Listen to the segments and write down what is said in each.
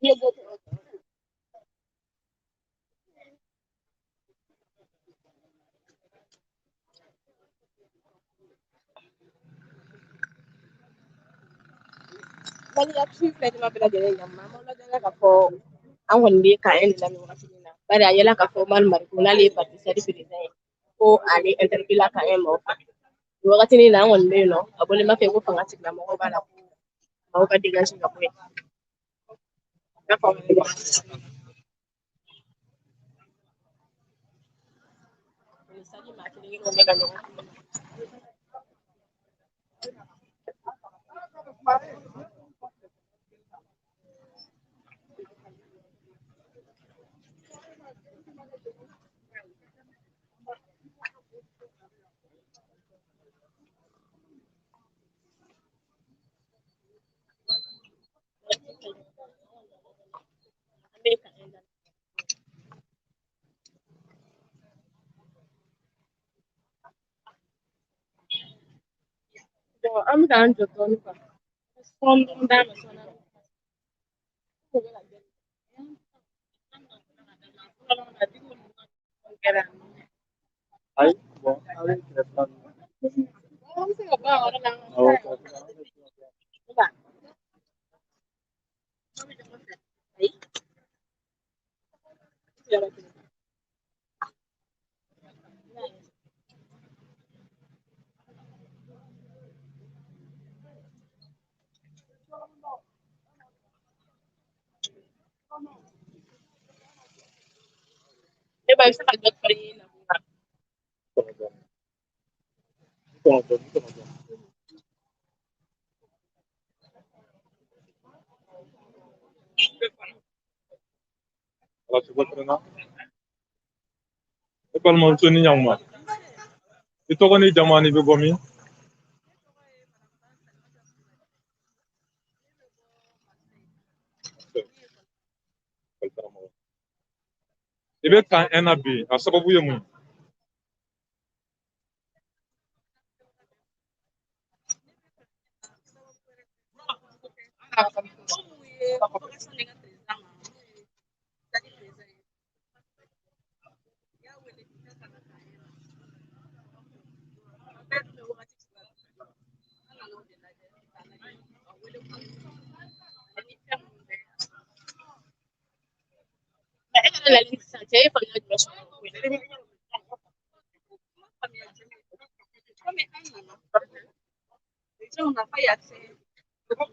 Mali Actu filɛ jama bɛɛ lajɛlen ɲama an b'aw lajɛ k'a fɔ an kɔni bɛ kan de la nin wagati in na, bari a yɛlɛ k'a fɔ Umaru Mariko n'ale ye parti SADI président ye, ko ale interpellé la kan maaw fɛ nin wagati in na. An kɔni bɛ yen nɔ, a bɔlen b'a fɛ ko fanga tigilamɔgɔw b'a la ko maaw ka dégage ka bɔ yen. I n'a fɔ SADI maa kelen kelenw bɛ ka ɲɔgɔn kunbɛn. An bɛ kan la. Bon, an bɛ k'an jɔ dɔɔnin quoi. Sɔɔni dɔɔni d'a ma sɔɔni. Ayi, bon, a bɛ kɛrɛfɛla ninnu. An bɛ se ka bɔ a yɔrɔ la. Awɔ, kɛrɛfɛla. Ayi. Yɔrɔ kelen. Ne ba, i bɛ se ka dɔ fɔ i na kun kan? 90, 90, 90. Ala se bɔ na. Ne balimamuso, ni ɲankuma. I tɔgɔ ni jamu ani i bɛ bɔ min? I bɛ camp 1 na bi, a sababu ye mun ye? E yɛrɛ nali ni sisan cɛ, e ye faamuya jumɛn sɔrɔ o ko in na? Komi an nana, déjà on n'a pas eu accès a bɛ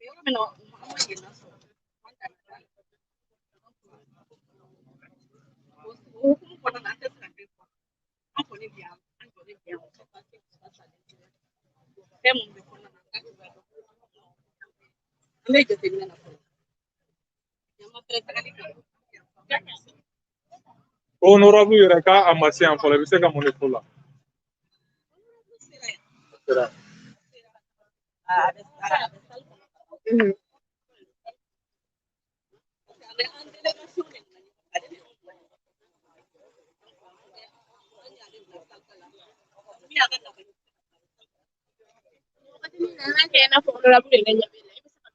yɔrɔ min na, an ma yen lasɔrɔ, an danna da la. O hukumu kɔnɔna na, an tɛ se ka fɛn fɔ. An kɔni bi yan, an jɔlen bi yan, on sait pas ce qui se passe à l'intérieur. Fɛn mun bɛ kɔnɔna na, an t'a cogoya dɔn. An bɛ jateminɛ na fɔlɔ. An ma pɛrɛn tagali kan. Honorable yɛrɛ k'a a ma se yan fɔlɔ, i bɛ se ka mun de f'o la? Sera yan. Sera. A bɛ salle kɔnɔ. Parce que an délégation de nana ɲɔgɔn fɛ, ale de y'anw bila ɲɔgɔn fɛ. An y'ale bila salle la. Min y'a ka nakɔ. Wagati min na an k'a kɛ i n'a fɔ honorable yɛrɛ ɲɛ b'e la, e bɛ se ka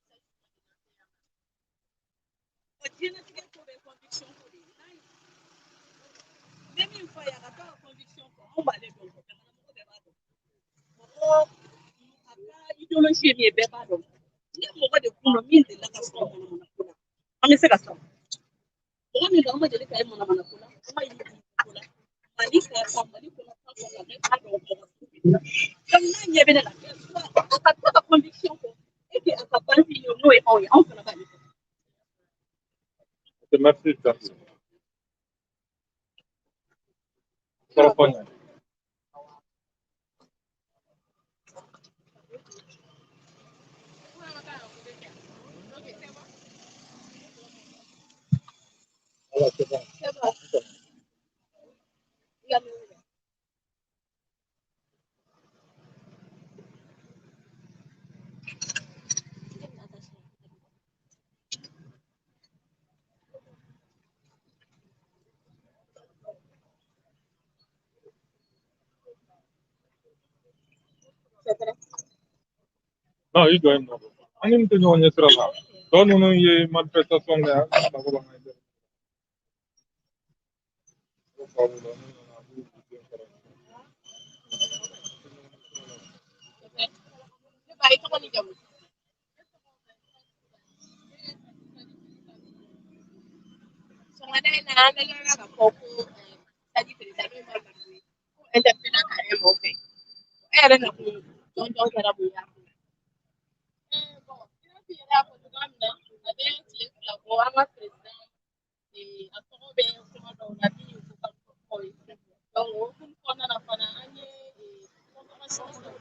Diɲɛlatigɛ ko bɛɛ conviction ko de ye. N'a ye n bɛ min fɔ a ye, a ka to a ka conviction kɔ. Anw b'ale dɔn, jamana mɔgɔ bɛɛ b'a dɔn. Mɔgɔ a ka idéologie ye min ye, bɛɛ b'a dɔn. Ni mɔgɔ de kun don min delila ka sɔrɔ manamana ko la, an bɛ se ka sɔrɔ. Mɔgɔ min don, an ma deli ka ye manamana ko la, an ma ye ko la. Mali ka taa Mali kɔnɔ kan kɔnɔ, bɛɛ b'a dɔn mɔgɔ sugu min don. Donc n'a ɲɛ bɛ ne la, quel soit a ka to a ka conviction kɔ et que a ka base ye n'o ye anw ye, anw fana b'ale kɔ. Ok, merci, merci. Kɔrɔfɔ ɲɛ. Voilà, c'est bon. C'est bon. I ka minnu minɛ. C'est vrai. Non, i jɔ yen nɔ. An ni nin tɛ ɲɔgɔn ɲɛ sira la. Tɔ ninnu ye manifestation kɛ, an mago b'an ka ko fa b'u la, n'u nana a b'u den kɔrɔ. Ne ba, i tɔgɔ ni jamu? Sɔgɔmada in na, an lajɛla k'a fɔ ko SADI président, n'o ye Umaru Mariko ye, ko interpellé ka e nɔfɛ. E yɛrɛ nakun jɔnjɔn kɛra mun ye a ko la? Bon, i n'a fɔ i yɛrɛ y'a fɔ cogoya min na, a bɛ tile 2 bɔ, an ka président a tɔgɔ bɛ kuma dɔw la min ye ko ka ye. Donc o hukumu kɔnɔna na fana, an ye convocation sɔrɔ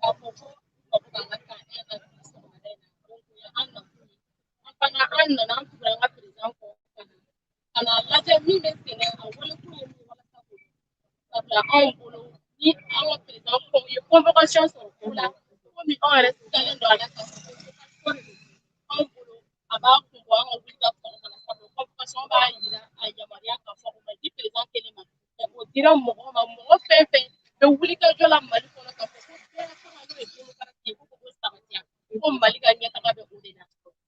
k'a fɔ ko u mago b'an ka camp 1 na bi sɔgɔmada in na. Donc o ye an nakun ye. An fana, an nana, an tugura an ka président kɔ ka na lajɛ min bɛ sen na, a welekun ye min ye walasa k'o dɔn. Sabula anw bolo, ni an ka président ye convocation sɔrɔ ko la, komi anw yɛrɛ dalen don a la k'a fɔ ko convocation de don, anw bolo a b'a kun bɔ an ka wuli ka sɔrɔ ka na, sabula convocation b'a yira a yamaruya k'a fɔ o ma di président kelen ma, o dira mɔgɔ ma, mɔgɔ fɛn fɛn bɛ wuli ka jɔ la Mali kɔnɔ k'a fɔ ko bɛɛ fanga, n'o ye démocratie ye, ko k'o sabatiya, ko Mali ka ɲɛtaga bɛ o de la.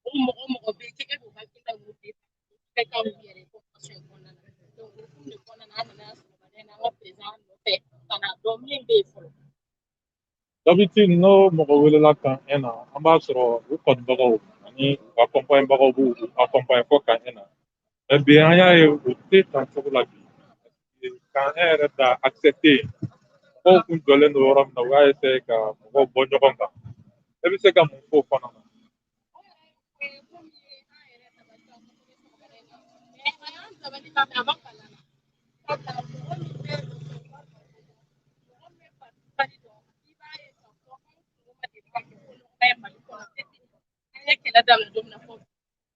O mɔgɔ mɔgɔ bɛ yen k'e b'o hakilina ninnu bɛɛ bɛɛ kan k'u yɛrɛ convocation in kɔnɔna na. Donc o hukumu de kɔnɔna na, an nana sɔgɔmada in na an ka président nɔfɛ ka na dɔn min bɛ yen fɔlɔ. D'habitude, n'o mɔgɔ welela camp 1 na, an b'a sɔrɔ u kanubagaw ani u accompagnebagaw b'u accompagner fɔ camp 1 na. Mais bi, an y'a ye o tɛ tan cogo la bi. Camp 1 yɛrɛ da accès tɛ yen. Mɔgɔw kun jɔlen don yɔrɔ min na, u y'a essayer ka mɔgɔw bɔ ɲɔgɔn kan. E bɛ se ka mun fɔ o fana na? O yɛrɛ ye ko min ye an yɛrɛ dabali ban kosɛbɛ sɔgɔmada in na. Mais a y'an dabali ban, mais a ma bali an na. Sabula mɔgɔ min bɛ mɔgɔ min bɛ parti SADI dɔn, i b'a ye k'a fɔ anw kungo ma deli ka kɛ ko nɔgɔma ye Mali kɔnɔ depuis an ye kɛlɛ daminɛ don min na fɔ bi.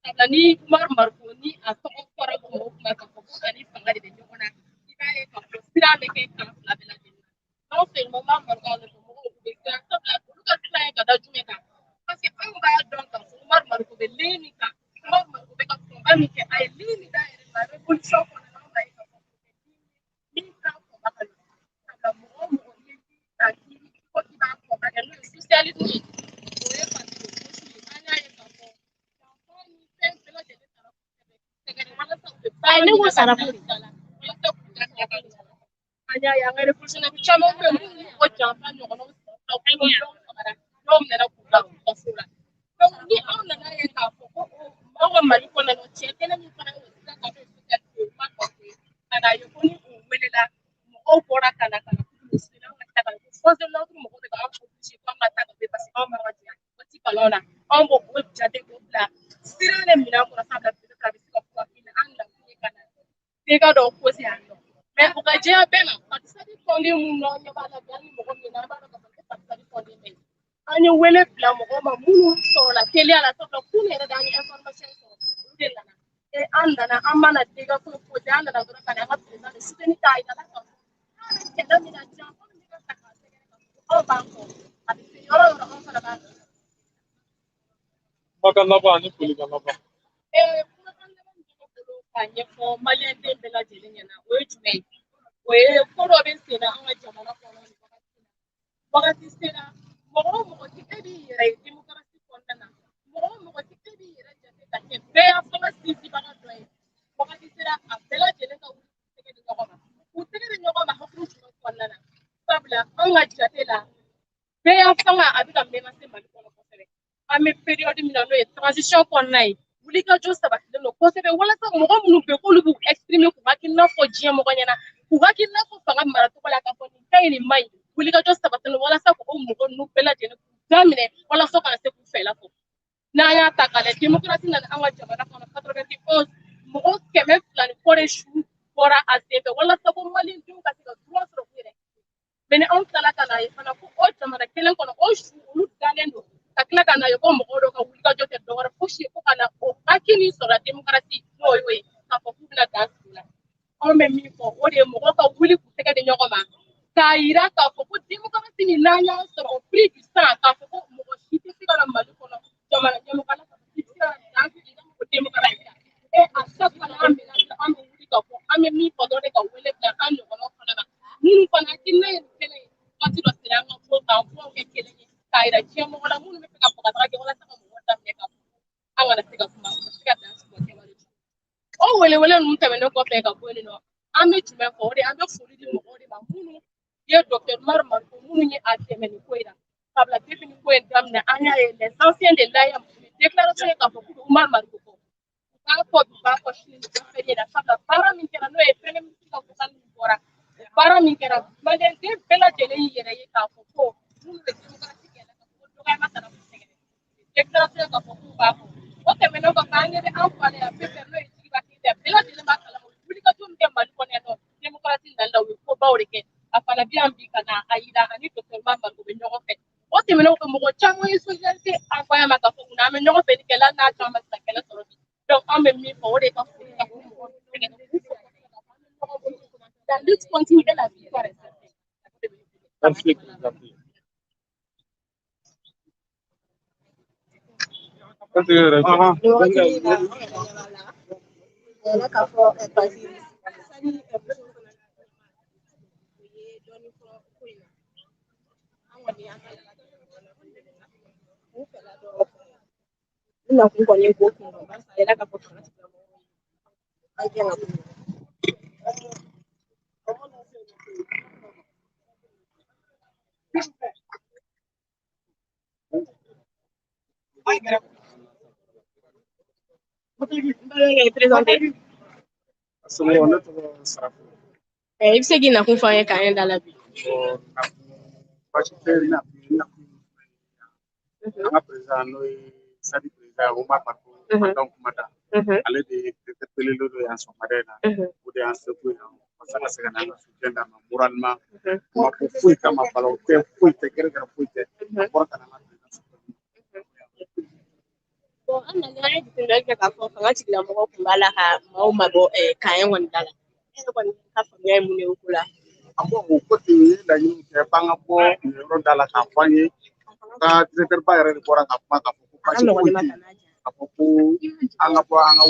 Sabula ni Umaru Mariko, ni a tɔgɔ fɔra kuma o kuma k'a fɔ ko ani fanga de bɛ ɲɔgɔn na, i b'a ye k'a fɔ siran bɛ kɛ kan fila bɛɛ lajɛlen na. Non seulement Umaru Mariko a nɔfɛ mɔgɔw, u bɛ siran, sabula olu ka siran ye ka da jumɛn kan? Parce que anw b'a dɔn k'a fɔ Umaru Mariko bɛ ligne min kan, Umaru Mariko bɛ ka combat min kɛ, a ye ligne min d'a yɛrɛ ma révolution kɔnɔna na, anw b'a ye k'a fɔ min t'a combat ka nɔgɔn. Sabula mɔgɔ o mɔgɔ ye ta k'i ko k'i b'a combat kɛ, n'o ye socialisme ye, o ye parti de gauche ye, an y'a ye k'a fɔ janfa ni fɛn bɛɛ lajɛlen taara k'u sɛgɛrɛ walasa u bɛ Ayi, baara ne min ko na ka sara da ko de. da la walasa k'u da sira ka ɲɔgɔn. An y'a ye an ka révolutionnaire caman bɛ yen minnu o janfa ɲɔgɔnnaw sɔrɔ k'u dɔw fagara, dɔw minɛna k'u bila kaso la. Donc ni anw nana ye k'a fɔ ko anw ka Mali kɔnɔ, cɛ kelen min fana y'o sira ta, n'o ye socialiste ye, Umaru Mariko ye, ka n'a ye ko ni o welela, mɔgɔw bɔra ka na k'u sera an ka taa ka na ko force de l'ordre mɔgɔw bɛ ka anw obligé k'an ka taa ka bɔ yen, parce que anw b'an ka jɛ waati ballon na. Anw b'o o jate k'o bila siran de minɛn kɔnɔ, sabula peut-être a bɛ se ka fɔ an nakun ye ka na dégâts dɔw causer yan nɔ. Mais o ka diya bɛɛ ma, parti SADI tɔnden minnu n'an ɲɛ b'a la bi, hali ni mɔgɔ min an b'a dɔn k'a fɔ ko parti SADI tɔnden bɛ yen. An ye wele bila mɔgɔw ma minnu sɔrɔla teliya la, sabula kunun yɛrɛ de an ye information sɔrɔ, olu de nana. Et an nana, an mana dégâts foyi causer, an nana dɔrɔn ka na an ka président de soutenir k'a yira la k'a fɔ k'a bɛ kɛlɛ min na, janfa min bɛ ka ta k'a sɛgɛrɛ, k'a fɔ ko anw b'an kɔ, a bɛ se yɔrɔ o yɔrɔ, anw fana b'a kɛ. Kumakan laban ani folikan laban. Kumakan laban min bɛ ne bolo k'a ɲɛfɔ maliyɛn den bɛɛ lajɛlen ɲɛna, o ye jumɛn ye? O ye ko dɔ bɛ sen na an ka jamana kɔnɔ nin wagati in na. Wagati sera, mɔgɔ o mɔgɔ ti e b'i yɛrɛ ye démocratie kɔnɔna na, mɔgɔ o mɔgɔ ti e b'i yɛrɛ jate ka kɛ bɛɛ ya fanga sinsinbaga dɔ ye, wagati sera a bɛɛ lajɛlen ka wuli k'u tɛgɛ di ɲɔgɔn ma. K'u tɛgɛ di ɲɔgɔn ma hukumu jumɛn kɔnɔna na? Sabula anw ka jate la, bɛɛ ya fanga a bɛ ka menacer Mali kɔnɔ kosɛbɛ. An bɛ période min na, n'o ye transition kɔnɔna ye, wulikajɔ sabatilen don kosɛbɛ walasa mɔgɔ minnu bɛ yen k'olu b'u exprimer, k'u hakilina fɔ diɲɛ mɔgɔ ɲɛna, k'u hakilina fɔ fanga maracogo la, k'a fɔ nin ka ɲi, nin man ɲi. Wulikajɔ sabatilen don walasa k'o mɔgɔ ninnu bɛɛ lajɛlen k'u daminɛ walasa ka se k'u fɛla fɔ. N'an y'a ta k'a lajɛ, démocratie nana an ka jamana kɔnɔ 91, mɔgɔ 200 ni kɔ de su bɔra a senfɛ walasa ko maliyɛndenw ka se ka droit sɔrɔ u yɛrɛ ye. Mais ni anw tilala ka n'a ye fana ko o jamana kelen kɔnɔ, o su olu dalen don ka tila ka n'a ye ko mɔgɔw dɔw ka wulikajɔ tɛ dɔwɛrɛ fosi ye ko ka na o hakɛ min sɔrɔ démocratie, n'o y'o ye k'a fɔ k'u bɛna dan sigi o la. Anw bɛ min fɔ, o de ye mɔgɔw ka wuli k'u tɛgɛ di ɲɔgɔn ma k'a yira k'a fɔ ko démocratie min n'an y'a sɔrɔ au prix du sang, k'a fɔ ko mɔgɔ si tɛ se ka na Mali kɔnɔ jamana ɲɛmɔgɔ la k'a fɔ k'i bɛ se ka na dan sigi o démocratie la. Et à chaque fois n'an bɛna, an bɛ wuli ka bɔ, an bɛ min fɔ dɔrɔn de, ka wele bila an ɲɔgɔnnaw fana ma minnu fana hakilina ye kelen ye, waati dɔ sera an ka bɔ k'an furaw kɛ kelen ye k'a yira diɲɛ mɔgɔ la minnu bɛ fɛ ka fanga kɛ walasa ka mɔgɔw daminɛ ka fɔ an an kana se ka kuma, u ka se ka dan sigi u ka kɛwale jugu. O welewele ninnu tɛmɛnen kɔfɛ ka bɔ yen nɔ, an bɛ jumɛn fɔ? O de, an bɛ foli di mɔgɔw de ma minnu ye docteur Umaru Mariko, minnu ye a dɛmɛ nin ko in na. Sabula depuis nin ko in daminɛ, an y'a ye les anciens de l'AEEM, u ye déclaration ye k'a fɔ k'u bɛ Umaru Mariko kɔ. U b'a fɔ bi, u b'a fɔ sini, u b'a fɛ ɲɛna. Sabula baara min kɛra, n'o ye premier ministre ka vocal min bɔra, baara min kɛra, maliyɛnden bɛɛ lajɛlen y'i yɛrɛ ye k'a fɔ ko minnu bɛ démocratie kɛlɛ, k'a fɔ ko dɔgɔyama kana k'u sɛgɛrɛ. Déclaration ye k'a fɔ k'u b'a fɔ. O tɛmɛnen kɔfɛ, an ɲɛ bɛ an fa la yan PPR, n'o ye Jigiba Keyita ye, bɛɛ lajɛlen b'a kalama, u ye wulikajɔ min kɛ Mali kɔnɔ yan nɔ démocratie nali la, u ye kobaw de kɛ. A fana bɛ yan bi ka na a yira ani docteur Umaru Mariko bɛ ɲɔgɔn fɛ. O tɛmɛnen kɔfɛ, mɔgɔ caman ye solidarité envoyé a ma k'a fɔ munna an bɛ ɲɔgɔn fɛ ni kɛlɛ, hali n'a caman ma se ka kɛlɛ sɔrɔ bi. Donc an bɛ min fɔ, o de ye ka foli kɛ k'u mɔgɔ sɛgɛrɛ, k'u fo kosɛbɛ, k'a fɔ an bɛ ɲɔgɔn bolo. La lutte continue et la victoire est certaine. Merci, président. Est-ce que yɛrɛ Nin wagati in na, an yɛrɛ ɲɛ b'a la, a yɛrɛ k'a fɔ parti sani musow fana ka u ye dɔɔnin fɔ ko in na. An kɔni an b'a la k'u fɛla dɔn, u nakun kɔni ye k'o kun dɔn, barisa a yɛrɛ k'a fɔ fanga tigilamɔgɔw an gɛn ka bɔ yen. N balimakɛ, i présenter. Somɔgɔw, ne tɔgɔ Sarafu. I bɛ se k'i nakun fɔ an ye k'an ye da la bi. Bon, nakun baasi tɛ n nakun an ka président, n'o ye Sadi président Umar Mariko, fantanw kuma da. Ale de interpellé don yan sɔgɔmada in na. O de y'an seko yan walasa ka se ka n'an ka soutien d'a ma moralement. Kuma ko foyi kama, balawu tɛ, foyi tɛ, gɛrɛgɛrɛ foyi tɛ. A bɔra ka na an ka président soutenir. Bon, an nana, an ye jateminɛ kɛ k'a fɔ fanga tigilamɔgɔw tun b'a la ka maaw mabɔ camp kɔni da la. E yɛrɛ kɔni ka faamuya ye mun ye o ko la? An bɔ o ko ten, u ye laɲini kɛ k'an ka bɔ nin yɔrɔ da la k'a fɔ an ye ka directeur ba yɛrɛ de bɔra ka kuma k'a fɔ ko A ka baasi nɔgɔn foyi ne ma tɛ ka yen, n'a ja. k'a fɔ ko an ka bɔ an ka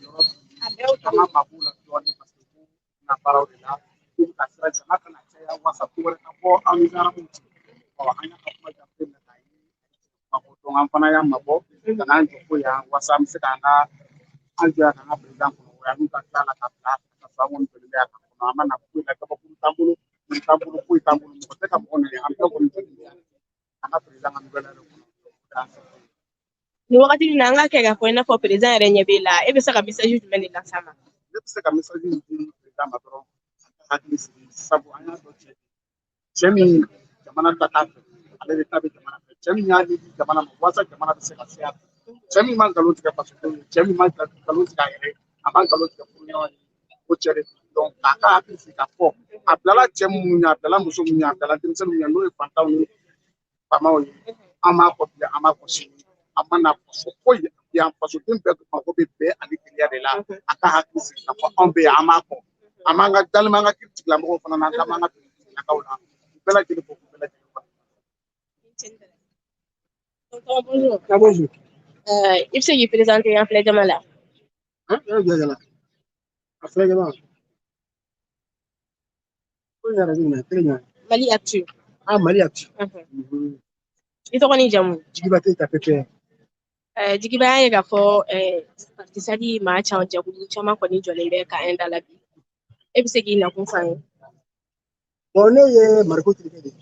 yɔrɔ, A bɛɛ an ka mabɔ la dɔɔnin, parce que ko na baaraw de la, k'u bɛ ka sira jama kana caya wasa ko wɛrɛ ka bɔ an ni gendarmew cɛ. Ɔ, an y'a ka kuma jaabi minɛ k'a ye mabɔ, donc an fana y'an mabɔ ka n'an jɔ fo yan wasa an bɛ se k'an ka an jɔ yan k'an ka président kɔnɔ o yan n'u ka tila la ka bila ka sɔrɔ an kɔni jɔlen bɛ yan ka kɔnɔ. An ma na foyi la, kabakuru t'an bolo, nin t'an bolo, foyi t'an bolo, mɔgɔ tɛ ka mɔgɔ nɛni, an bɛɛ kɔni jɔlen bɛ yan an ka président ka nouvelle yɛrɛ kɔnɔ, o de y'an seko ye. Nin wagati in na, an ka kɛ k'a fɔ i n'a fɔ président yɛrɛ ɲɛ b'e la, e bɛ se ka message jumɛn de las'a ma? Ne bɛ se ka message min di président ma dɔrɔn, a ka hakili sigi, sabu an y'a dɔn cɛ min jamana ta t'a fɛ, ale de ta bɛ jamana fɛ, cɛ min y'a di jamana ma walasa jamana bɛ se ka se a fɛ, cɛ min ma nkalon tigɛ fasodenw ye, cɛ min ma nkalon tigɛ a yɛrɛ ye, a ma nkalon tigɛ furuɲɔgɔn ye, o cɛ de don. Donc k'a ka hakili sigi k'a fɔ a bilala cɛ minnu ɲɛ, a bilala muso minnu ɲɛ, a bilala denmisɛnninw ɲɛ, n'o ye fantanw ni faamaw ye, an b'a fɔ bi, an b'a fɔ sini, an ma na faso foyi yan, fasoden bɛɛ mako bɛ bɛn ani kelenya de la. A ka hakili sigi k'a fɔ anw bɛ yan, an b'a kɔ, an b'an ka dalen b'an ka kiiri tigilamɔgɔw fana na, an dalen b'an ka finitigilakaw la, u bɛɛ lajɛlen fo, k'u bɛɛ lajɛlen fo. Tonton, bonjour. Ah, bonjour. I bɛ se k'i présenter an filɛ jama la? Hein? Eh, a filɛ jama. Ko yɛrɛ jumɛn? Tele jumɛn? Mali Actu. Ah, Mali Actu. I tɔgɔ ni jamu? Jigiba Keyita, PPR. Jigiba, y'a ye k'a fɔ parti Sadi maa caman, jɛkulu caman kɔni jɔlen bɛ camp da la bi. E bɛ se k'i nakun f'an ye? Bon, ne ye Mariko terikɛ de ye.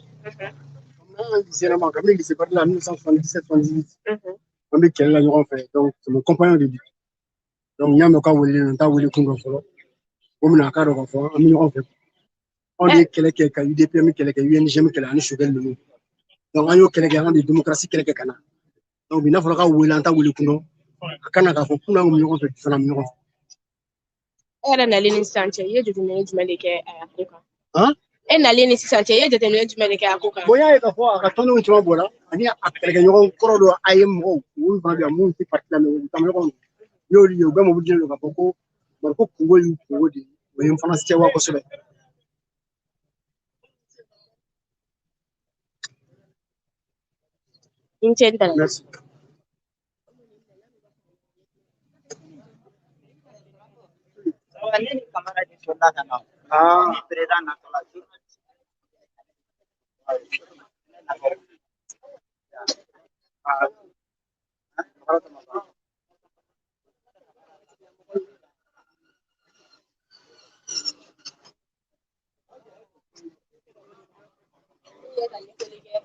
An lycée ma, kabini lycée Bari la 1977 78. An bɛ kɛlɛ la ɲɔgɔn fɛ, donc c'est mon compagnon de vie. Donc n y'a mɛn k'a welelen don, n t'a wele kun dɔn fɔlɔ. O minɛ a k'a dɔn k'a fɔ an bɛ ɲɔgɔn fɛ. Anw de ye kɛlɛ kɛ ka UDPM kɛlɛ kɛ, UNGM kɛlɛ ani Choguel ninnu. Donc an y'o kɛlɛ kɛ, an de ye démocratie kɛlɛ kɛ ka na. Donc bi n'a fɔra k'a wele, an t'a wele kun dɔn. A kana k'a fɔ kun an bɛ ɲɔgɔn fɛ, bi fana an bɛ ɲɔgɔn fɛ. E yɛrɛ nalen ni sisan cɛ, i ye jateminɛ jumɛn de kɛ a ko kan? Han? E nalen ni sisan cɛ, i ye jateminɛ jumɛn de kɛ a ko kan? Bon, n y'a ye k'a fɔ a ka tɔndenw caman bɔra ani a kɛlɛkɛɲɔgɔn kɔrɔ dɔ, a ye mɔgɔw olu fana bɛ yan minnu tɛ parti la, mais u taamaɲɔgɔnw don. N y'olu ye, u bɛɛ mobililen don k'a fɔ ko Mariko kungo y'u kungo de ye, o ye n fana sewa kosɛbɛ. I ni ce n tɛnɛ. Merci. Ne ni Kamara de sɔrɔla ka na. Ah. Ni président natɔla. Ah. kɛ ka ɲɛfɔli kɛ.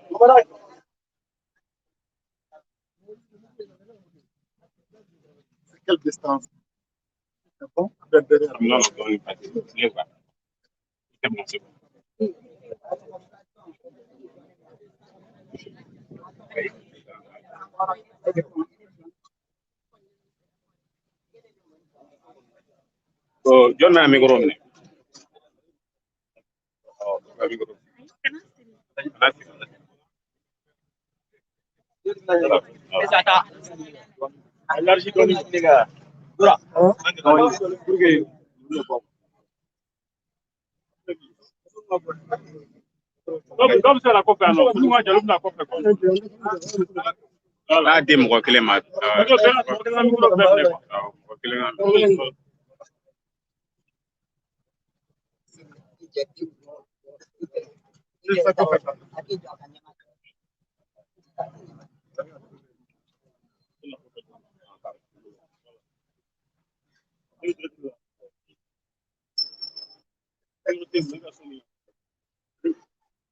C'est quelle distance? C'est bon? Derrière. Non, non, c'est bon, c'est bon. Jɔn bɛna micro minɛ? Micro. Élargi dɔɔni. Pour que dɔw bɛ se ka na kɔfɛ yan nɔ, minnu ka jan olu bɛ na kɔfɛ quoi. N'a di mɔgɔ kelen ma. Mɔgɔ kelen ka micro bɛɛ minɛ quoi. Mɔgɔ kelen ka.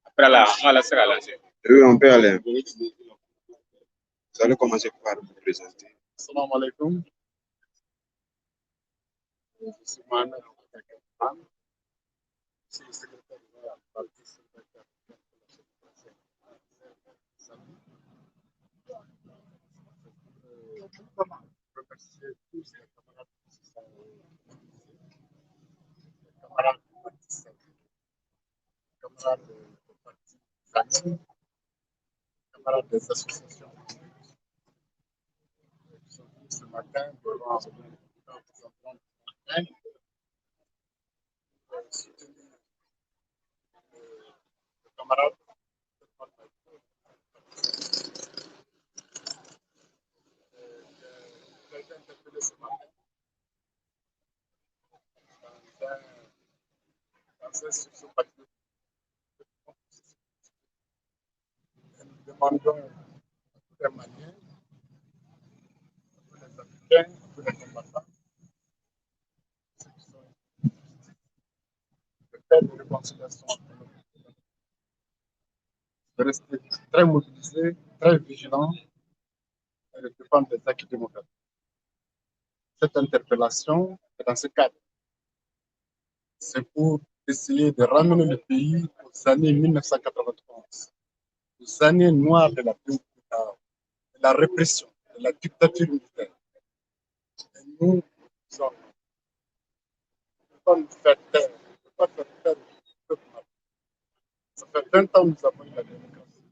Après là, on va laisser la lancer. Oui, on peut aller. Vous allez commencer par vous présenter. Salam alaikum. Je suis Mohamed Abdelkader. Je suis le secrétaire général du Parti solidarité africaine pour la démocratie. Salut. Remercier tous les camarades qui se sont mobilisés, les camarades du Parti Salut, les camarades du Parti Amis, les camarades des associations qui sont venus ce matin devant pour soutenir le camarade. Il a été interpellé ce matin dans un sursaut patriotique. Et nous demandons à tous les Maliens, à tous les Africains, à tous les combattants, ceux qui sont justice, de faire une réconciliation entre nous, de rester très mobilisés, très vigilants et de défendre les acquis démocratiques. Cette interpellation est dans ce cadre. C'est pour essayer de ramener le pays aux années 1991, aux années noires de la répression, de la dictature militaire. Et nous, nous ne pouvons pas nous faire taire, nous ne pouvons pas faire taire le peuple malien. Ça fait 20 ans que nous avons eu la démocratie.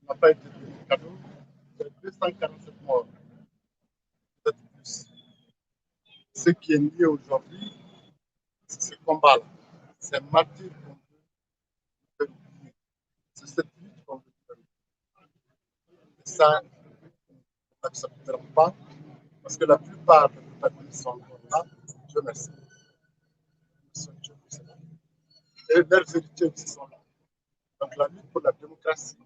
On n'a pas été donné cadeau. Il y a 247 morts, peut-être plus. Ce qui est lié aujourd'hui, c'est ce combat-là. C'est martyrs qu'on veut faire oublier. C'est cette lutte qu'on veut faire oublier. Et ça, nous n'accepterons pas, parce que la plupart des protagonistes sont encore là. Dieu merci. Dieu pour cela. Et leurs héritiers aussi sont là. Donc la lutte pour la démocratie,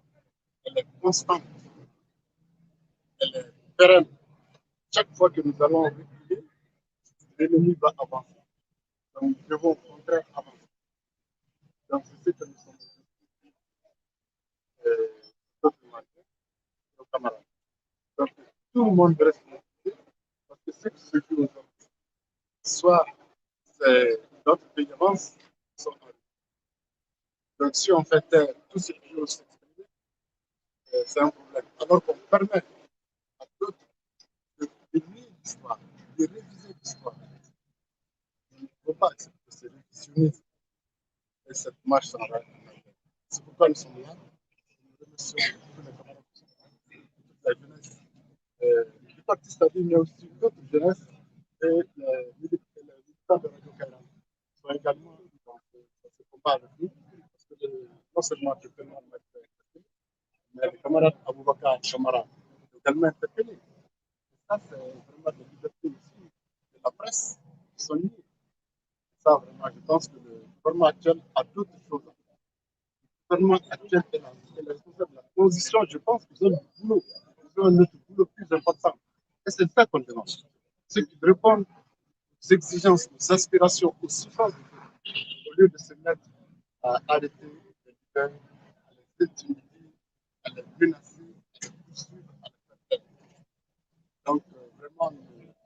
elle est constante, elle est pérenne. Chaque fois que nous allons reculer, l'ennemi va avancer. Donc nous devons au contraire avancer. Donc c'est ce que nous sommes aujourd'hui, nos camarades. Donc tout le monde reste mobilisé, parce que ce qui se joue aujourd'hui, soit c'est d'autres pays avancent, soit en. Donc si on fait taire tout ce qui ose s'exprimer, c'est un problème. Alors qu'on permet à d'autres de lire l'histoire, de réviser l'histoire. Il ne faut pas accepter ce révisionnisme et cette marche en arrière. C'est pourquoi nous sommes là. Nous remercions tous les camarades qui sont là, toute la jeunesse du Parti Salut, mais aussi d'autres jeunesses et les militants de Radio Kairan sont également dans ce combat avec nous. Parce que non seulement le camarade m'a été interpellé, mais le camarade Aboubakar Camara est également interpellé. Et ça, c'est vraiment des libertés aussi de la presse qui sont liées. Ça, vraiment, je pense que le gouvernement actuel a d'autres choses à faire. Le gouvernement actuel est responsable de la transition. Je pense qu'ils ont du boulot. Ils ont un autre boulot plus important. Et c'est ça qu'on demande. Ceux qui répondent aux exigences, aux aspirations, aux souffrances du peuple, au lieu de se mettre à arrêter les leaders, à les intimider, à les menacer, à les poursuivre, à les faire taire. Donc, vraiment,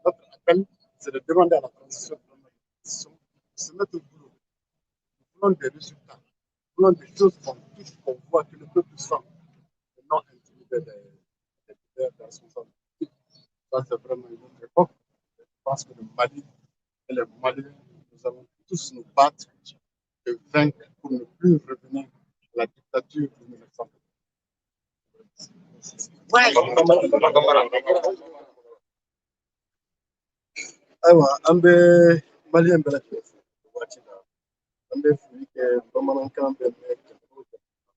notre appel, c'est de demander à la transition de se mettre au boulot. Nous voulons des résultats, nous voulons des choses qu'on touche, qu'on voit, que le peuple sent, et non intimider les leaders, les responsables politiques. Ça, c'est vraiment une autre époque. Je pense que le Mali et les Maliens, nous allons tous nous battre et vaincre pour ne plus revenir à la dictature de 1980. Ayiwa, an bɛ Maliyɛn bɛɛ lajɛlen fo nin waati la. An bɛ foli kɛ bamanankan bɛɛ mɛn jamana o jamana,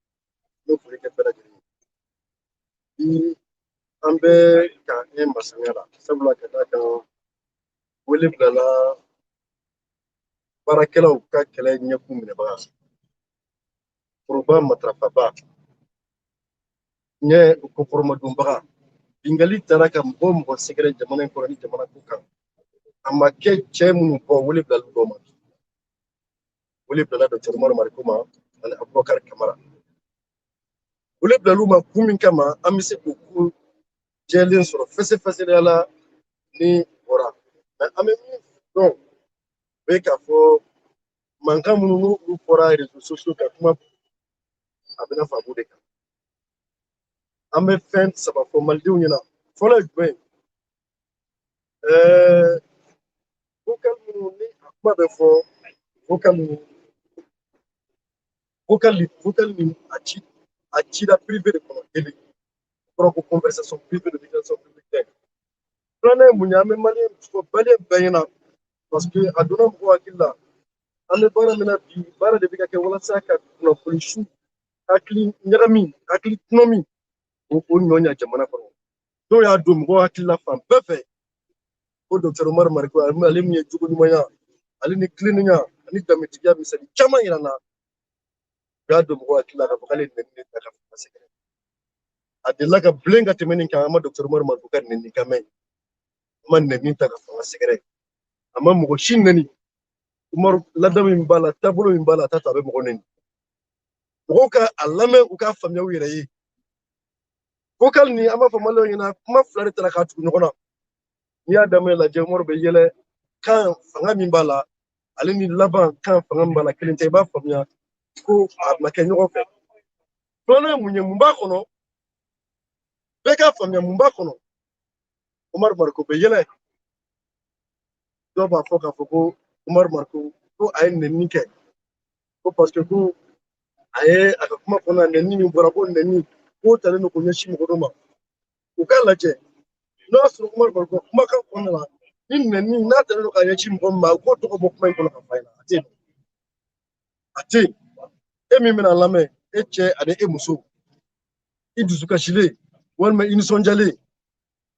an bɛ foli kɛ bɛɛ lajɛlen ye. Bi an bɛ ka e masanya la, sabula ka d'a kan wele bilala baarakɛlaw ka kɛlɛ ɲɛkun minɛbaga, foroba matarafaba, ɲɛ kɔkɔrɔmadonbaga, bingali taara ka mɔgɔ o mɔgɔ sɛgɛrɛ jamana in kɔnɔ ni jamana ko kan, a ma kɛ cɛ minnu kɔ, wele bilali dɔw ma. Wele bilala Dr Umaru Mariko ma ani Abubakar Kamara. Wele bilal'u ma kun min kama, an bɛ se k'o ko jɛlen sɔrɔ fɛsɛfɛsɛlenya la ni bɔra. Mɛ an bɛ min dɔn, o ye k'a fɔ mankan minnu n'olu fɔra réseaux sociaux kan, kuma a bɛna fɔ a b'o de kan. An bɛ fɛn saba fɔ malidenw ɲɛna. Fɔlɔ ye jumɛn ye? Vocal minnu ni a kuma bɛ fɔ, vocal ninnu, vocal nin a ci, a cira privé de kɔnɔ. Kelen kɔrɔ ko conversation privée de déclaration publique tɛ. Filanan ye mun ye? An bɛ maliyɛn fɔ maliyɛn bɛɛ ɲɛna, parce que a donna mɔgɔw hakili la, an bɛ baara min na bi, baara de bɛ ka kɛ walasa ka kunnafoni su, hakili ɲagami, hakili tɔnɔmi, o ɲɔ ɲa jamana kɔnɔ. Dɔw y'a don mɔgɔw hakili la fan bɛɛ fɛ ko Dr Umaru Mariko, ale min ye jogo ɲumanya, ale ni tilennenya ani danbetigiya misali caman yira n na, u y'a don mɔgɔw hakili la k'a fɔ k'ale nɛni de ta ka fanga sɛgɛrɛ. A delila ka bilen ka tɛmɛ nin kan. An ma Dr Umaru Mariko ka nɛni kan mɛn, an ma nɛni ta ka fanga sɛgɛrɛ, a ma mɔgɔ si nɛni. Umaru, ladamu min b'a la, taabolo min b'a la, a t'a to a bɛ mɔgɔ nɛni. Mɔgɔw ka a lamɛn, u k'a faamuya u yɛrɛ ye. Vocal nin, an b'a fɔ maliyɛnw ɲɛna, kuma fila de taara k'a tugu ɲɔgɔn na. N'i y'a daminɛ lajɛ, Umaru bɛ yɛlɛ kan fanga min b'a la, ale ni laban kan fanga min b'a la kelen tɛ. I b'a faamuya ko a ma kɛ ɲɔgɔn fɛ. Filanan ye mun ye? Mun b'a kɔnɔ? Bɛɛ k'a faamuya mun b'a kɔnɔ. Umaru Mariko bɛ yɛlɛ, dɔw b'a fɔ k'a fɔ ko Umaru Mariko ko a ye nɛni kɛ, ko parce que ko a ye a ka kuma kɔnɔ nɛni min bɔra, ko nɛni k'o talen don k'o ɲɛsin mɔgɔ dɔ ma. U k'a lajɛ n'o y'a sɔrɔ Umaru Mariko kumakan kɔnɔna la, ni nɛni n'a talen don k'a ɲɛsin mɔgɔ min ma, u k'o tɔgɔ bɔ kuma in kɔnɔ ka f'a ɲɛna. A tɛ yen, a tɛ yen. E min bɛna lamɛn, e cɛ ani e muso, i dusukasilen walima i nisɔndiyalen,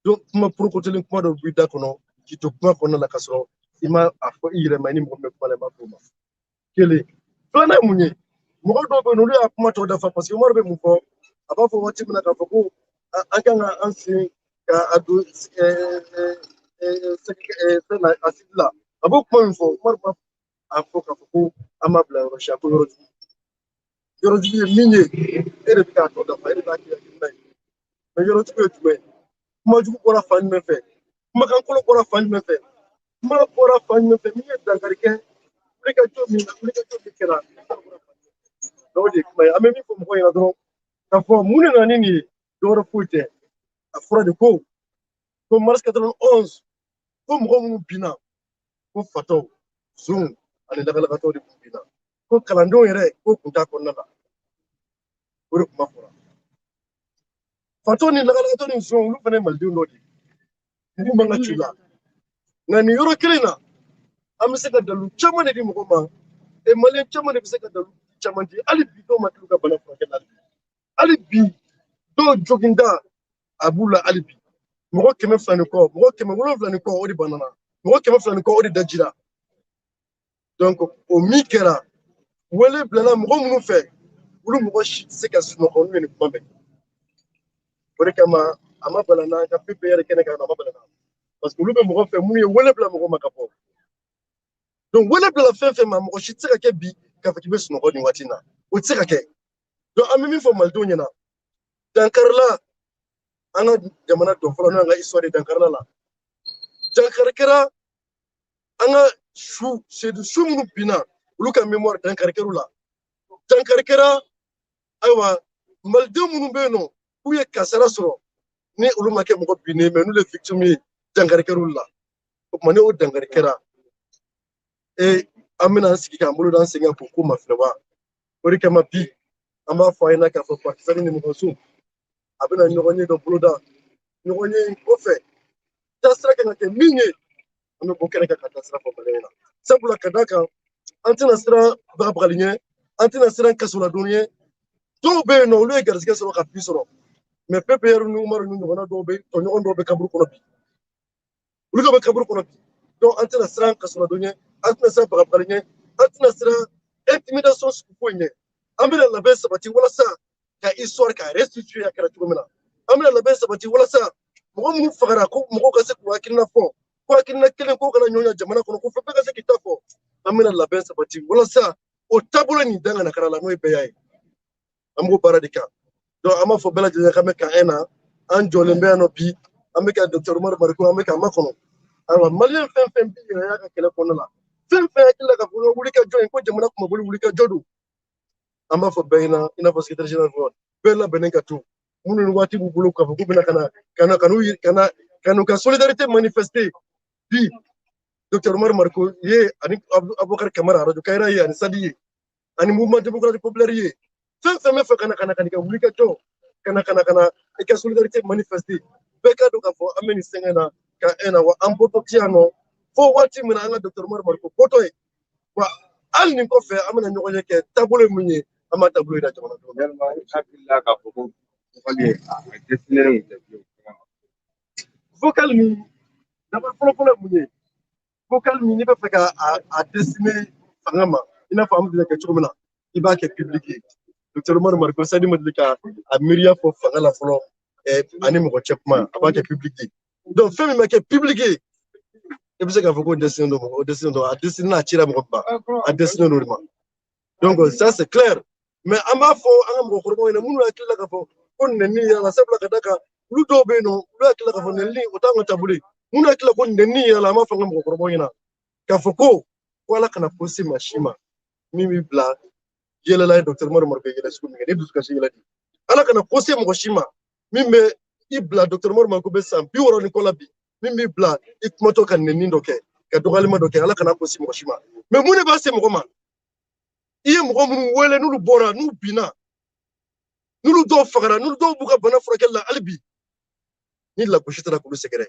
donc kuma porokotolen kuma dɔ b'i da kɔnɔ k'i to kuma kɔnɔna la, k'a sɔrɔ i ma a fɔ i yɛrɛ ma, i ni mɔgɔ min bɛ kuma la, i m'a fɔ o ma. Kelen. Filanan ye mun ye? Mɔgɔ dɔw bɛ yen, olu y'a kuma tɔ dafa, parce que Umaru bɛ mun fɔ? A b'a fɔ waati min na k'a fɔ ko an kan ka an sen ka a don fɛn na, a sigi la, a b'o kuma min fɔ, Umaru b'a a fɔ k'a fɔ ko an m'a bila yɔrɔ si, a ko yɔrɔ jugu. Yɔrɔ jugu ye min ye, e de bɛ k'a tɔ dafa, e de b'a kɛ hakilina ye. Mɛ yɔrɔ jugu ye jumɛn ye? Kuma jugu bɔra fan jumɛn fɛ? Kumakan kolon bɔra fan jumɛn fɛ? Kuma bɔra fan jumɛn fɛ min ye dankari kɛ wulikajɔ min na, wulikajɔ min kɛra? O de ye kuma ye. An bɛ min fɔ mɔgɔw ɲɛna dɔrɔn, k'a fɔ mun de nana ni nin ye, dɔwɛrɛ foyi tɛ. A fɔra de ko mars 91, ko mɔgɔ minnu binna, ko fatɔw, zonw ani lakalakatɔw de tun binna, ko kalandenw yɛrɛ ko kun t'a kɔnɔna la. O de kuma fɔra. Fatɔ ni lakalakatɔ ni zonw, olu fana ye malidenw dɔ de ye, mugu man ka ci u la. Nka nin yɔrɔ kelen na, an bɛ se ka dalu caman de di mɔgɔ ma, e maliyɛn caman de bɛ se ka dalu caman di. Hali bi dɔw ma t'u ka bana furakɛ la, hali bi dɔw joginda a b'u la, hali bi mɔgɔ 200 ni kɔ, mɔgɔ 700 ni kɔ, o de banana, mɔgɔ 200 ni kɔ, o de dajira. Donc o min kɛra, wele bilala mɔgɔ minnu fɛ, olu mɔgɔ si tɛ se ka sunɔgɔ n'u ye nin kuma mɛn. O de kama a ma bala n'an ka PPR kɛnɛ kan, a ma bala n'an, parce que olu bɛ mɔgɔ fɛ minnu ye wele bila mɔgɔ ma ka bɔ. Donc wele bila fɛn fɛn ma, mɔgɔ si tɛ se ka kɛ bi k'a fɔ k'i bɛ sunɔgɔ nin waati in na, o tɛ se ka kɛ. Donc an bɛ min fɔ malidenw ɲɛna, dankarila an ka jamana dɔn fɔlɔ, n'o y'an ka histoire ye. Dankarila la, dankari kɛra an ka su sedu su minnu binna, olu ka mémoire, dankari kɛr'u la. Dankari kɛra, ayiwa, malidenw minnu bɛ yen nɔ k'u ye kasara sɔrɔ, ni olu ma kɛ mɔgɔ binnen, mais n'olu ye victime ye, dankari kɛr'olu la. O tuma, ni o dankari kɛra, e an bɛna an sigi k'an bolo d'an sen kan k'o ko mafilɛ wa? O de kama bi an b'a fɔ a ɲɛna k'a fɔ parti SADI Nimɔgɔso a bɛna ɲɔgɔn ye dɔ boloda. Ɲɔgɔn ye in kɔfɛ, taasira kan ka kɛ min ye, an bɛ bɔ kɛnɛ kan ka taasira fɔ maliyɛn ɲɛna. Sabula ka d'a kan, an tɛna siran bagabagali ɲɛ, an tɛna siran kasoladon ɲɛ. Dɔw bɛ yen nɔ, olu ye garisɛgɛ sɔrɔ ka bi sɔrɔ, mais PPR ni Umaru ni ɲɔgɔnna dɔw bɛ, tɔɲɔgɔn dɔw bɛ kaburu kɔnɔ bi, olu ka bɛ kaburu kɔnɔ bi. Donc an tɛna siran kasoladon ɲɛ, an tɛna siran bagabagali ɲɛ, an tɛna siran intimidation sugu foyi ɲɛ. An bɛna labɛn sabati walasa ka histoire ka restituer a kɛra cogo min na. An bɛna labɛn sabati walasa mɔgɔ minnu fagara, ko mɔgɔw ka se k'u hakilina fɔ, ko hakilina kelen ko kana ɲɔgɔn jamana kɔnɔ, ko fɛn bɛɛ ka se k'i ta fɔ. An bɛna labɛn sabati walasa o taabolo nin dan kana kɛra la, n'o ye bɛɛ y'a ye. An b'o baara de kan. Donc an b'a fɔ bɛɛ lajɛlen k'an bɛ camp 1 na, an jɔlen bɛ yan nɔ bi, an bɛ ka docteur Umaru Mariko, an bɛ k'a makɔnɔ. Ayiwa, maliyɛn fɛn fɛn b'i yɛrɛ y'a ka kɛlɛ kɔnɔna la, fɛn fɛn hakili la k'a fɔ wuli ka jɔ in ko jamana kumaboli wuli ka jɔ don, an b'a fɔ bɛɛ ɲɛna, i n'a fɔ secrétaire général fɔ, bɛɛ labɛnnen ka to. Minnu ni waati b'u bolo k'a fɔ k'u bɛna ka na ka na ka n'u ka na ka n'u ka solidarité manifester bi, docteur Umaru Mariko ye, ani Abubakar Kamara radio Kayira ye, ani Sadi ye, ani mouvement démocratique populaire ye, fɛn fɛn bɛ fɛ ka na ka na ka n'i ka wuli ka jɔ, ka na ka na ka na i ka solidarité manifester, bɛɛ ka dɔn k'a fɔ an bɛ nin sɛgɛn na camp 1 na. Wa an bɔtɔ ti yan nɔ fo waati min na an ka docteur Umaru Mariko bɔtɔ ye. Wa hali nin kɔfɛ, an bɛna ɲɔgɔn ye kɛ taabolo ye mun ye, an b'a taabolo yira jamanadenw na. Yalima i hakili la k'a fɔ ko vocal ye a destiné kun tɛ bilen? Vocal min d'abord, fɔlɔ fɔlɔ ye mun ye? Vocal min n'i bɛ fɛ ka a destiné fanga ma, i n'a fɔ an bɛ deli kɛ cogo min na, i b'a kɛ public ye. Docteur Umaru Mariko Sadi ma deli ka a miiriya fɔ fanga la fɔlɔ ani mɔgɔ cɛ kuma, a b'a kɛ public ye. Donc fɛn min bɛ kɛ public ye, i bɛ se k'a fɔ ko destiné don mɔgɔ, o destiné don, a destiné n'a cira mɔgɔ ba, a destiné don o de ma. Donc ça, c'est clair. Mais an b'a fɔ an ka mɔgɔkɔrɔbaw ɲɛna, minnu hakili la k'a fɔ ko nɛni yɛrɛ la, sabula ka d'a kan, olu dɔw bɛ yen nɔ, olu hakili la k'a fɔ nɛni o t'an ka taabolo ye. Minnu hakili la ko nɛni yɛrɛ la, an b'a fɔ an ka mɔgɔkɔrɔbaw ɲɛna k'a fɔ ko Ala kana ko se maa si ma min b'i bila yɛlɛla ye docteur Umaru Mariko yɛlɛ sugu min kɛ, ni dusukasi yɛlɛ di. Ala kana ko se mɔgɔ si ma min bɛ i bila, docteur Umaru Mariko bɛ san 60 ni kɔ la bi, min b'i bila i kumatɔ ka nɛni dɔ kɛ, ka dɔgɔyalima dɔ kɛ. Ala kana ko se mɔgɔ si ma. Mais mun de b'a se mɔgɔ ma? I ye mɔgɔ minnu wele, n'olu bɔra, n'u binna, n'olu dɔw fagara, n'olu dɔw b'u ka bana furakɛli la hali bi, ni lagosi taara k'olu sɛgɛrɛ,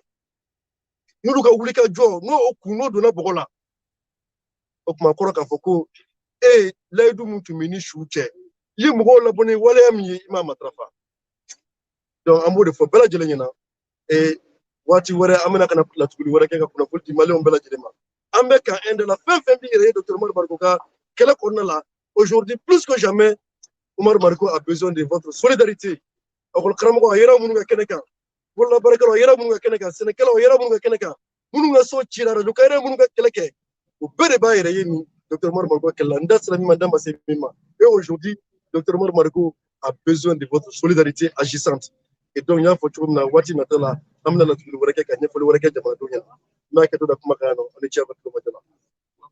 n'olu ka wuli ka jɔ, n'o o kun n'o donna bɔgɔ la, o tuma kɔrɔ k'a fɔ ko e layidu min tun bɛ ni su cɛ, i ye mɔgɔw labɔ ni waleya min ye, i m'a matarafa. Donc an b'o de fɔ bɛɛ lajɛlen ɲɛna. Waati wɛrɛ an bɛna ka na latuguli wɛrɛ kɛ ka kunnafoni di maliyɛnw bɛɛ lajɛlen ma. An bɛ camp 1 de la. Fɛn fɛn b'i yɛrɛ ye docteur Umaru Mariko ka kɛlɛ kɔnɔna la, aujourd'hui plus que jamais, Umaru Mariko a besoin de votre solidarité. Ekɔli karamɔgɔ, a yɛrɛ minnu ka kɛnɛ kan, bololabaarakɛlaw, a yɛrɛ minnu ka kɛnɛ kan, sɛnɛkɛlaw, a yɛrɛ minnu ka kɛnɛ kan, minnu ka so cira, radio ka yɛrɛ minnu ka kɛlɛ kɛ, o bɛɛ de b'a yɛrɛ ye nin docteur Umaru Mariko ka kɛlɛ la. N da sera min ma, n da ma se min ma. Et aujourd'hui, docteur Umaru Mariko a besoin de votre solidarité agissante. Et donc n y'a fɔ cogo min na, waati nata la, an bɛna latuguli wɛrɛ kɛ ka ɲɛfɔli wɛrɛ kɛ jamanadenw ɲɛna. N b'a kɛ to da kuma kan yan nɔ. Aw ni ce aw ka tulomajɔ la.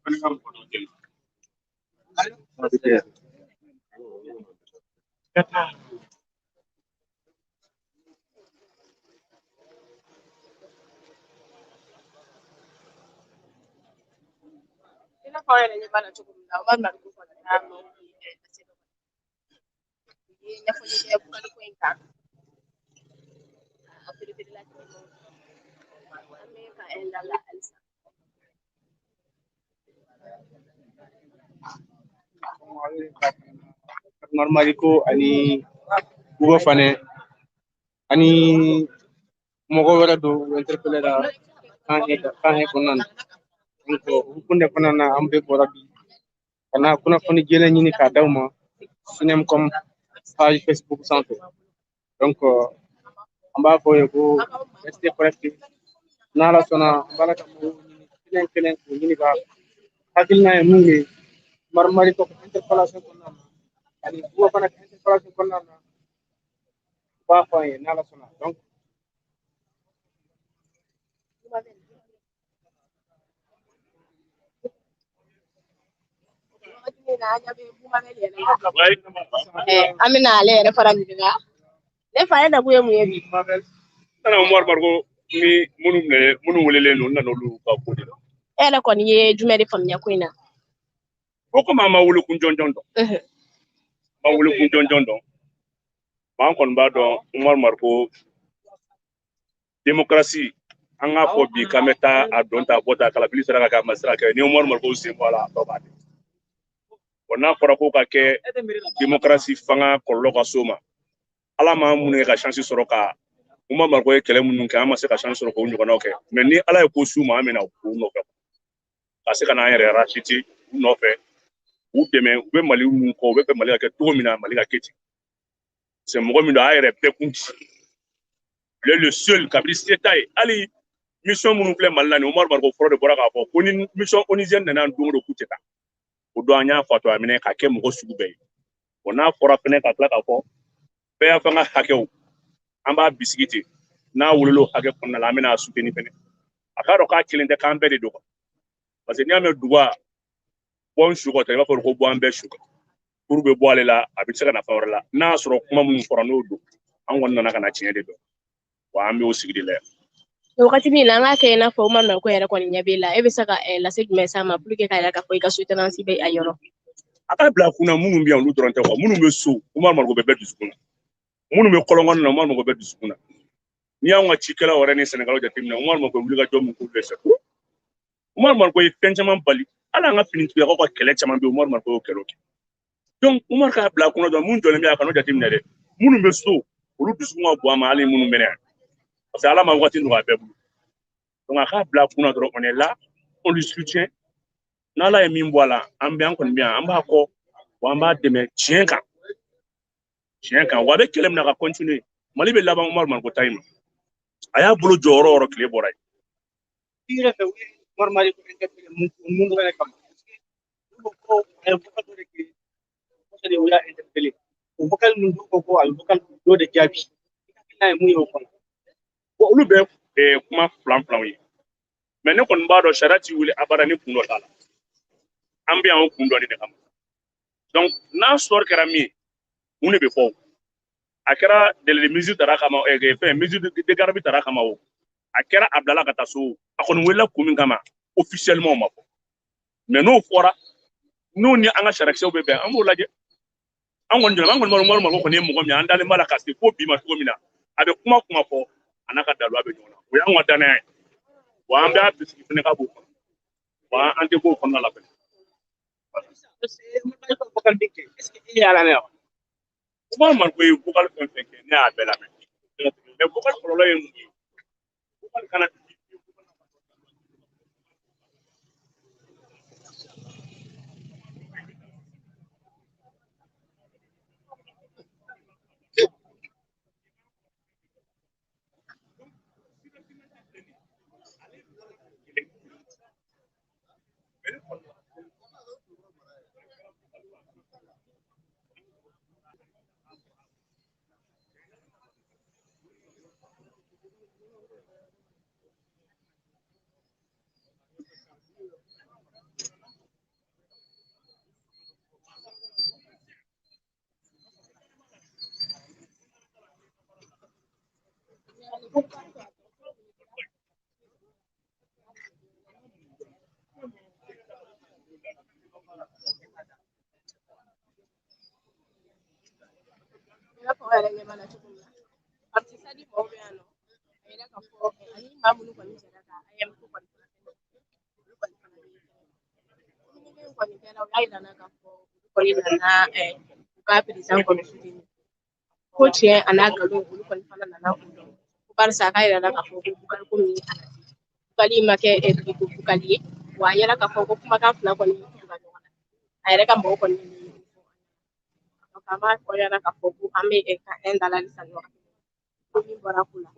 Fana ka mɔgɔ dɔ deli. Ka taa. I n'a fɔ aw yɛrɛ ɲɛ b'a la cogo min na, Umaru Mariko kɔni ka maaw ye lase dɔ u ye ɲɛfɔli kɛ vocal ko in kan, a pereperelatigɛ. An bɛ camp 1 da la halisa. Umaru Mariko ani Buba Fane ani mɔgɔ wɛrɛ dɔ interpellé la camp 1 kɔnɔna na. Donc o hukumu de kɔnɔna na, an bɛɛ bɔra bi ka na kunnafoni jɛlen ɲini k'a d'aw ma Sinemcom page Facebook sanfɛ. Donc an b'a fɔ ye ko restez connecté. N'Ala sɔnna, an b'a la ka mɔgɔw ɲini kelen kelen k'u ɲininka hakilina ye mun ye Umaru Mariko ka interpellation kɔnɔna na ani Buba fana ka interpellation. Conférence kɔnɔna na, u b'a fɔ an ye n'Ala sɔnna. Donc An bɛna ale yɛrɛ fara ɲininka. Ne fa ye nakun ye mun ye bi? Nana Umaru Mariko ni minnu minɛ, minnu welelen don, n nana olu ka ko de la. E yɛrɛ kɔni ye jumɛn de faamuya ko in na? Ko komi an ma wele kun jɔnjɔn dɔn. Ma wele kun jɔnjɔn dɔn. An kɔni b'a dɔn Umaru Mariko démocratie, an k'a fɔ bi k'an bɛ taa a don ta bɔ ta kalafili sera ka kɛ, a ma se ka kɛ, ni Umaru Mariko sen bɔ a la, a tɔ b'a kɛ. Bon, n'a fɔra ko ka kɛ démocratie fanga kɔlɔlɔ ka s'o ma, Ala m'an minnu ye ka chance sɔrɔ ka Umaru Mariko ye kɛlɛ minnu kɛ, an ma se ka chance sɔrɔ k'o ɲɔgɔnnaw kɛ. Mais ni Ala ye ko s'u ma, an bɛna u nɔfɛ ka se ka n'an yɛrɛ racheter u nɔfɛ, u dɛmɛ. U bɛ Mali mun kɔ, u bɛ fɛ Mali ka kɛ cogo min na, Mali ka kɛ ten. C'est mɔgɔ min don, a yɛrɛ bɛɛ kun ci. Il est le seul kabini se t'a ye. Hali mission minnu filɛ Mali la nin, Umaru Mariko fɔlɔ de bɔra k'a fɔ ko ni mission onusienne nana don o don k'u tɛ taa. O don an y'a fatɔ a minɛ k'a kɛ mɔgɔ sugu bɛɛ ye. Bon, n'a fɔra fɛnɛ ka tila k'a fɔ bɛɛ y'a fɔ an ka hakɛw, an b'a bisigi ten, n'a wolola o hakɛ kɔnɔna la, an bɛna a soutenir fɛnɛ. A k'a dɔn k'a kelen tɛ, k'an bɛɛ de don. Parce que n'i y'a mɛn duba bɔ n su kɔ, i b'a fɔ ko bɔ an bɛɛ su kan. Kuru bɛ bɔ ale la, a bɛ se ka na fɛn wɛrɛ la. N'a y'a sɔrɔ kuma minnu fɔra n'o don, an kɔni nana ka na tiɲɛ de dɔn. Wa an bɛ o sigi de la yan. Wagati min na an k'a kɛ i n'a fɔ Umaru Mariko yɛrɛ kɔni ɲɛ b'e la, e bɛ se ka lase jumɛn s'a ma pour que k'a yira k'a fɔ i ka soutenance bɛ a yɔrɔ? A k'a bila a kunna, minnu bɛ yan, olu dɔrɔn tɛ quoi. Minnu bɛ so, Umaru Mariko bɛ bɛɛ dusukun na. Minnu bɛ kɔlɔnkɔni na, Umaru Mariko bɛ dusukun na. N'i y'anw ka cikɛlaw yɛrɛ ni sɛnɛkɛlaw jateminɛ, Umaru Mariko ye wulikajɔ min k'olu ye, c'est trop. Umaru Mariko ye fɛn caman bali. Hali an ka finitigilakaw ka kɛlɛ caman bɛ yen, Umaru Mariko y'o kɛlɛw kɛ. Donc Umaru k'a bila a kunna dɔrɔn, mun jɔlen bɛ yan, a kan'o jateminɛ dɛ. Minnu bɛ so, olu dusukun ka bon a ma hali minnu bɛ na yan. Parce que Ala ma waati nɔgɔya bɛɛ bolo. Donc a k'a bila a kunna dɔrɔn, on est là, on lui soutient. N'Ala ye min bɔ a la, an bɛ, an kɔni bɛ yan, an b'a kɔ, wa an b'a dɛmɛ tiɲɛ kan. Tiɲɛ kan, wa a bɛ kɛlɛ min na ka continuer. Mali bɛ laban Umaru Mariko ta in ma. A y'a bolo jɔ yɔrɔ o yɔrɔ, tile bɔra yen. I yɛrɛ fɛ, u ye Umaru Mariko interpellé mun dɔrɔn de kama? Parce que olu ko ko a ye vocal dɔ de kɛ, ko de u y'a interpellé. O vocal ninnu ko a bɛ vocal dɔ de jaabi. I ka hakilina ye mun ye o kɔnɔ? Bon, olu bɛ kuma filan filanw ye. Mais ne kɔni b'a dɔn sariya t'i wele abada ni kun dɔ t'a la. An bɛ yan o kun dɔ de kama. Donc n'a sɔrɔ kɛra min ye, mun de bɛ fɔ? A kɛra délai de mesure tara kama, fɛn mesure de garde tara kama o. A kɛra a bilala ka taa so. A kɔni welela kun min kama, officiellement o ma fɔ. Mais n'o fɔra, n'o ni an ka sariyakisɛw bɛ bɛn, an b'o lajɛ. An kɔni jɔlen, an kɔni b'a dɔn Umaru Mariko kɔni ye mɔgɔ min ye, an dalen b'a la ka se fo bi ma cogo min na. A bɛ kuma kuma fɔ, a n'a ka daluya bɛ ɲɔgɔn na. O y'anw ka danaya ye. Wa an b'a bisigi fɛnɛ ka b'o kɔnɔ. Wa an tɛ b'o kɔnɔna la fɛnɛ. Vocal min kɛ, est ce que e y'a lamɛn wa? Umaru Mariko ye vocal fɛn fɛn kɛ, ne y'a bɛɛ lamɛn. Mais vocal kɔlɔlɔ ye mun ye? Vocal kana I n'a fɔ aw yɛrɛ ɲɛ b'a la cogo min na, parti SADI mɔgɔw bɛ yan nɔ, a yira k'a fɔ ani maa minnu kɔni jɛra ka AEEM ko kɔni fana kɛ, olu kɔni fana bɛ communiqué in kɔni kɛra, u y'a yira n na k'a fɔ olu kɔni nana u ka président kɔni soutenir. Ko tiɲɛ a n'a nkalon, olu kɔni fana nana o dɔn. Ko barisa a k'a yira la k'a fɔ ko vocal ko min a vocal in ma kɛ ko vocal ye, wa a yira k'a fɔ ko kumakan fila kɔni tuguра ɲɔgɔn na. A yɛrɛ ka mɔgɔw kɔni ye. Donc an b'a fɔ ɲɛna k'a fɔ ko an bɛ ka un da la halisa nin wagati in na. Ko min bɔra ko la.